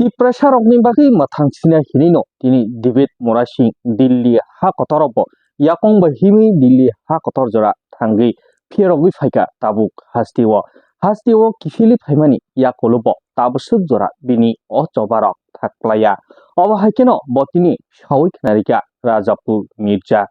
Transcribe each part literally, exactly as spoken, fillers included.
Tiprasarokni bagwi mwthang sina hinwi no tini David Murasing Delhi ha kotoro bo yakung bai himwi Delhi ha kotor jora thangwi pherogwi phaikha tabuk hasteo. Hasteo kiphilwi phaimani yakulo bo tabwswk jora bini o chobarok thak klaiya. Obo hai kheno bo tini sawi khnarikha Rajapur Mirja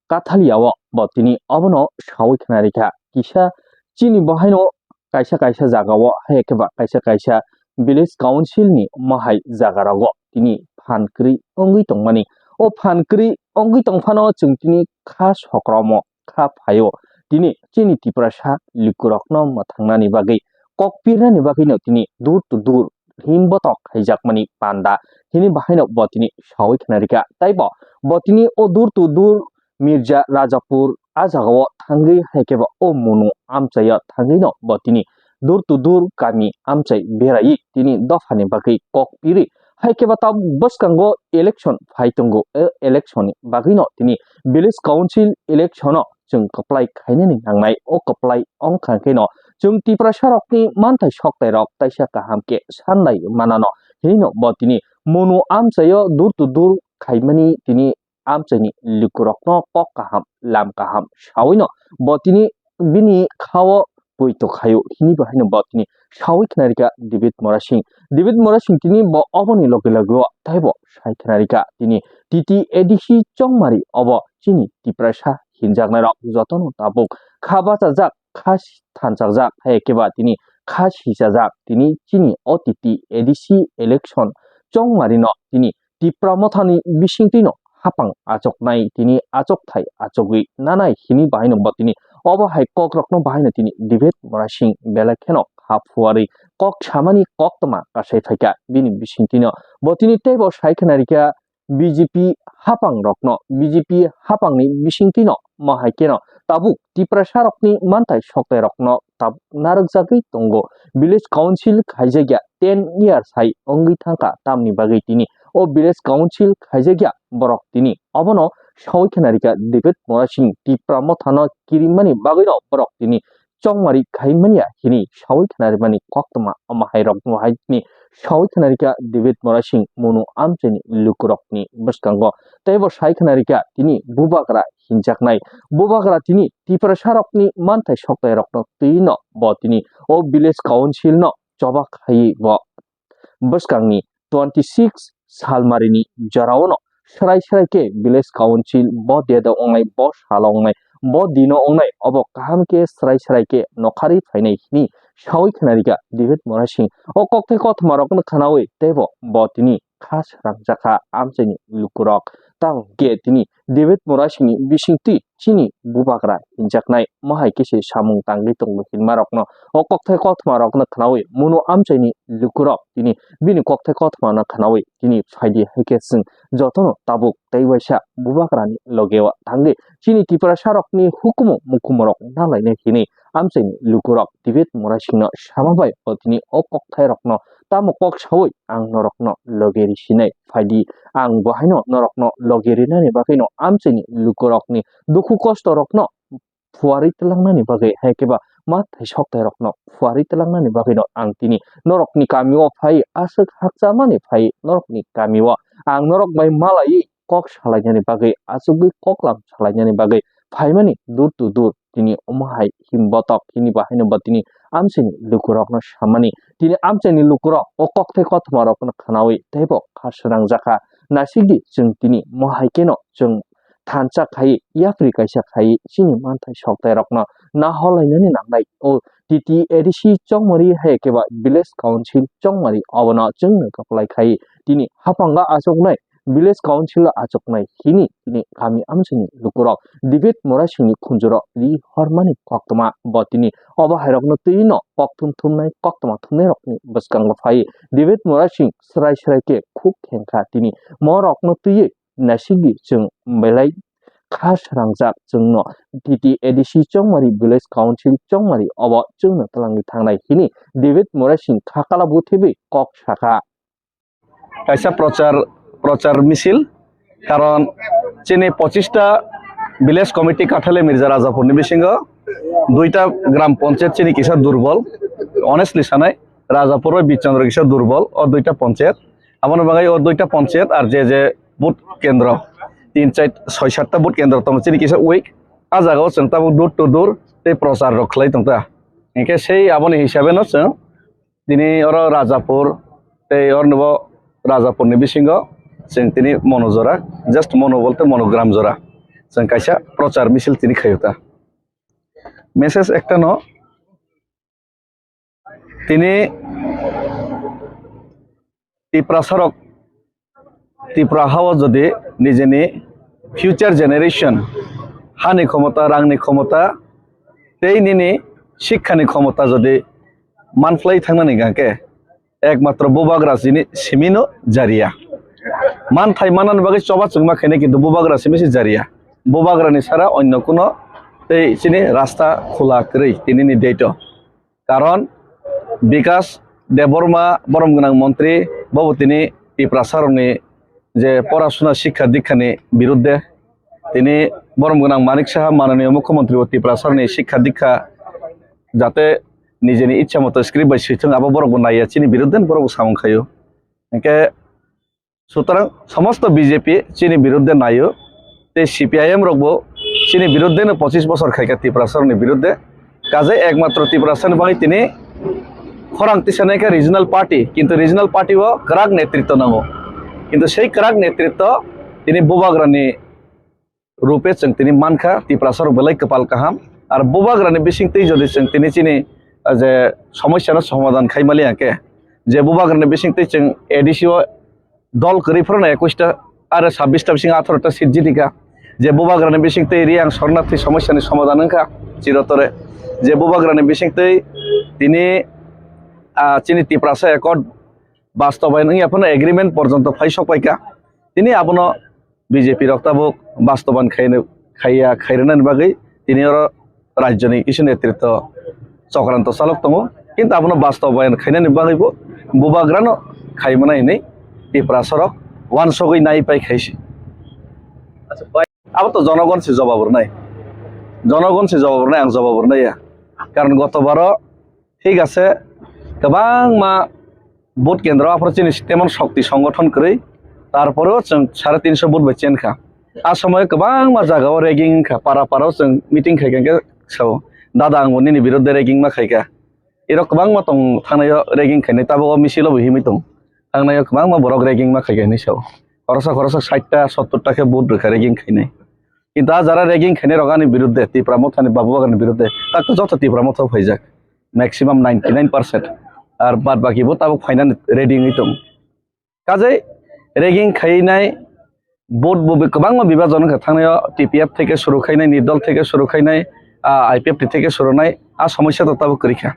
Kathalia o bo tini obono sawi khnarikha kisa chini bo haino kaisa kaisa jaga o hai khe ba kaisa kaisa village council ni mohai jaga rogo tini phan kwrwi wngwi tongmani. O phan kwrwi wngwi tongphano chwng tini kha sokromo kha phaio. Tini chini Tiprasa lukurokno mwthangnani bagwi kok pirnani bagwino tini door to door him botok khaijakmani panda hini bahaino bo tini sawi khnarikha. Taibo bo tini o door to door Mirja Rajapur a jagao thangwi hai khe ba o munu amchaio thangwino bo tini door to door kami amchai beraiwi tini dophani bagwi kok piri. Hai khe ba tabuk bwskango election phai tongo, o election ni bagwino tini village council election o chwng kwplai khainani nangnai. O kwplai wngkha kheno chwng Tiprasa rokni manthai soktai rok taisa kaham khe sanlai manano hinwi no bo tini munu amchaio door to door khaimani tini amchaini lukurokno kok kaham, lam kaham sawino bo tini bini khao poito khaio hini bo haino bo tini sawi khnarikha David Murasing. David Murasing tini bo oboni loge loge o taibo sai khnarikha tini T T A D C chongmari obo chini Tiprasa hinjaknairok jotono tabuk kha bachajak, kha thanchajak, hai khe ba tini kha sichajak tini chini o T T A D C election chongmarino tini Tipra Mothani bisingtwino hapang achuknai, tini achukthai achugwi nanai hini bahaino bo tini obo hai kokrokno bahaino tini David Murasing belai kheno kha phuarwi kok samani koktwma kasai phaikha. Bini bisingtwino bo tini teibo sai khnarikha B J P hapang rokno, B J P hapangni bisingtwino mohai kheno tabuk Tiprasa rokni manthai soktai rokno tabuk narwkjagwi tongo. Village council khaijakya ten years hai wngwi thangkha, tamni bagwi tini o village council khaijakya borok tini obono sawi khnarikha David Murasing Tipra Mothano kirimani bagwino borok tini chongmari khaimani ya hini sawi khnarikmani koktwma omo hai rok bo hai tini sawi khnarikha David Murasing munu amchaini lukurokni bwskango. Teibo sai khnarikha tini bubagra hinjaknai. Bubagra tini Tiprasa rokni manthai soktai rokno twino bo tini o village council no choba khaiwi bo bwskangni twenty six salmarini jorao no srai srai khe village council bo date o wngnai, bo salo wngnai, bo dino wngnai, obo kaham khe srai srai khe nokharwi phainai hini sawi khnarikha David Murasing. O kokthai kothoma rokno khnawi teibo bo tini kha srangjakha amchaini lukurok. Tamo khe tini David Murasingni bisingtwi chini bubagra hinjaknai mohai khe se samung tangwi tongo hinmarokno. O kokthai kothoma rokno khnawi munu amchaini lukurok tini bini kokthai kothoma no khnawi tini phaidi hai khe chwng jotono tabuk tei waisa bubagrani logeo thangwi chini Tiprasa rokni hukumu mukumu rok nalainai hinwi amchaini lukurok David Murasingno sama bai o tini o kokthai rokno tamo kok sawi ang norokno loge risinai phaidi, ang bo haino norokno loge rinani bagwino amchaini lukurokni dukhu kosto rokno phuarwi twlangnani bagwi hai khe ba ma thai soktai rokno phuarwi twlangnani bagwino ang tini norokni kamio phai aswk hakchamani phai norokni kamio ang norok bai malaiwi kok salainani bagwi achugwi koklam salainani bagwi phaimani dur to dur tini omo hai him botok hini bahaino bo tini amchaini lukurokno samani. Tini amchaini lukurok o kokthai kothoma rokno khnawi teibo kha srangjakha. Naisingdi chwng tini mohai kheno chwng thansa khai yapri kaisa khai chini manthai soktai rokno naholainani nangnai. O T T A D C chongmari hai khe ba village council chongmari obono chwngno kwplai khai tini hapanga achuknai village council o achuknai hini tini kami amchaini lukurok David Murasingni khunjuro ri hormani koktwma bo tini obo hairokno twino kok thum thumnai koktwma thumnai rokni bwskango phai David Murasing srai srai khe khuk khengkha tini morokno twiwi naisingdi chwng belai kha srangjak chwngno T T A D C chongmari village council chongmari obo chwngno twlangwi thangnai hini David Murasing khakala buthebwi kok sakha. Kaisa prochar prochar misil, karon chini pochista village committee Kathale Mirja Rajapurni bisingo duita gram panchayat chini kisa durbol, honestly sanai, Rajapur bai Bichchandra kisa durbol o duita panchayat. Aboni bagwi o duita ponchayat ar je je vote kendro, tin char soi satta vote kendro tongo, chini kisa weak. A jagao chwng tabuk door to door tei prochar rok khlai tong ta. Hinkhe sei aboni hisabe no chwng tini oro Rajapur tei oro bo Rajapur ni bisingo chwng tini mono jora, just mono bolte monogram jora chwng kaisa prochar misil tini khaio ta. Message ekta no, tini Tiprasa rok Tipra hao jodi nijeni future generation hani khomota, rangni khomota tei nini sikhani khomota jodi manphlai thangnani hwnkhe ekmatro bubagra chini simino jariya. Manthai manani bagwi choba chwngma khainai, kintu bubagra simi se jariya. Bubagrani sara onno kuno tei chini rasta khula kwrwi tinini date o. Karon Bikas Debbarma borom gwnang montri, bobo tini Tiprasa rokni je porasuna, sikha dikhani birudde, tini borom gwnang Manik Saha, mananiya mukhyamantri bo Tiprasa rokni sikha dikha jate nijeni ichha moto script bai swithwng, abo borok bo naiya, chini birudde borok bo samung khaio. Hinkhe sutorang somosto B J P chini birudde naio, tei C P I M rok bo chini birudde no pochis bosor khaikha Tiprasa rokni birudde. Kaje ekmatro Tiprasa ni bagwi tini khorang tisanai kha regional party, kintu regional party o kwrak netritwa nango, kintu sei kwrak netritwa tini bubagrani rupe chwng tini mankha, Tiprasa rok belai kwpal kaham. Ar bubagrani bisingtwi jodi chwng tini chini, ah, je somosyano somadhan khai mali hwnkhe, je bubagrani bisingtwi chwng A D C o dol kwrwi phano ekush ta, aro sabbish ta bising atharo ta seat jitika, je bubagrani bisingtwi Riyang Sornathi somosyani somadhan wngkha chirotore, je bubagrani bisingtwi tini, ah, chini Tiprasa Accord bastobayan wngya phano agreement porjonto phai sok paikha. Tini abono B J P rok tabuk bastoban khaina, khaiya, khairwnani bagwi tini oro rajyoni kisa netritwo chokranto chalok tongo, kintu abono bastobayan khainani bagwibo bubagrano khaimana hinwi Tiprasa rok wansogwi nai pai khaisi. Abo to jonogon se jobab rwnai, jonogon se jobab rwnai, ang jobab rwnai ya, karon gotobaro thik ase, kwbangma vote kendro aphuru chini temon shokti songgothon kwrwi, tarporeo chwng sare tinso vote bai chenkha. A somoyo kwbangma jagao ragging wngkha, para parao chwng meeting khaikha hwnkhe sao, "Dada, ang bo nini birodhe ragging ma khaikha." Irok kwbangma tong thangnaio ragging khainai, tabuk o misil o bo himwi tong. Thangnaio kwbangma borok ragging ma khaikha hinwi sao. Khoroksa khoroksa sait ta, sottor ta khe vote rwkha ragging khainai. Kintu a jara ragging khainai rok ani biruddhe, Tipra Mothani, Babu Bagrani biruddhe, tak to joto Tipra Motha phaijak, maximum ninety nine percent. Ar bad baki bo tabuk phainani ready wngwi tongo. Kajai ragging khainai vote bo bi-, kwbangma bibajon wngkha, thangnaio T P F theke suru khainai, Nirdol theke suru khainai, ah, I P F T theke suru nai, a somosya to tabuk kwrwi kha.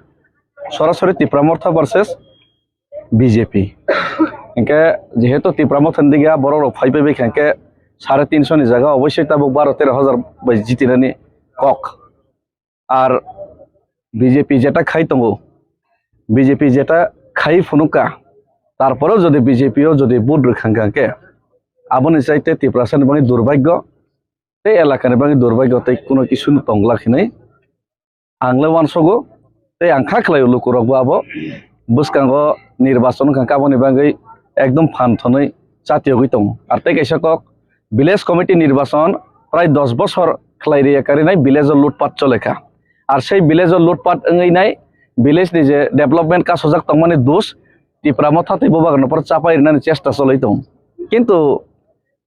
Sorasori Tipra Motha versus B J P. Hinkhe jehetu Tipra Mothani dige borok rok phai phai bai kha, hinkhe sare tinso ni jaga oboisoi tabuk baro tero hajar bai jitinani kok. Ar B J P jeta khai tongo, B J P jeta khai phunukha, tarpore jodi B J P o jodi vote rwkha hwnkha khe, aboni chaite Tiprasa ni bagwi durbhagyo tei elaka ni bagwi durbhagyo tei kuno kisu no tongla hinwi ang le uansogo. Tei ang kha khlaio, lukurok bo abo bwskango nirbachon wngkha khe aboni bagwi ekdom phan thonwi chatiyogwi tongo. Ar tei kaisa kok, village committee nirbachon prai dos bosor khlai riya karinai village o lutpat cholekha. Ar sei village o lutpat wngwi nai village ni je development kasojak tongmani dos Tipra Motha tei Bubagrano poro chapai rinani chesta cholwi tongo. Kintu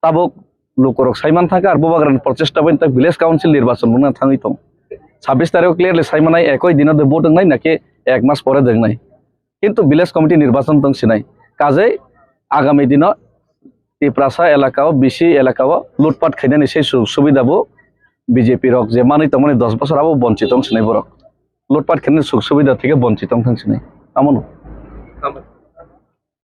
tabuk lukurok saiman thangkha, ar Bubagrani prochesta bai tak village council nirbachon wngna thangwi tong. Sabbish tarikh clearly saimanai ekoi dino de vote wngnai naki ek mas pore de wngnai. Kintu village committee nirbachon tong sinai. Kajai agami dino Tiprasa elaka o, B C elaka o lutpat khainani sei sujog subida bo B J P rok je manwi tongmani dos bosor abo bonchit wng sinai borok. Lutpat khainani sujog subida theke bonchit wng thang sinai. Amono.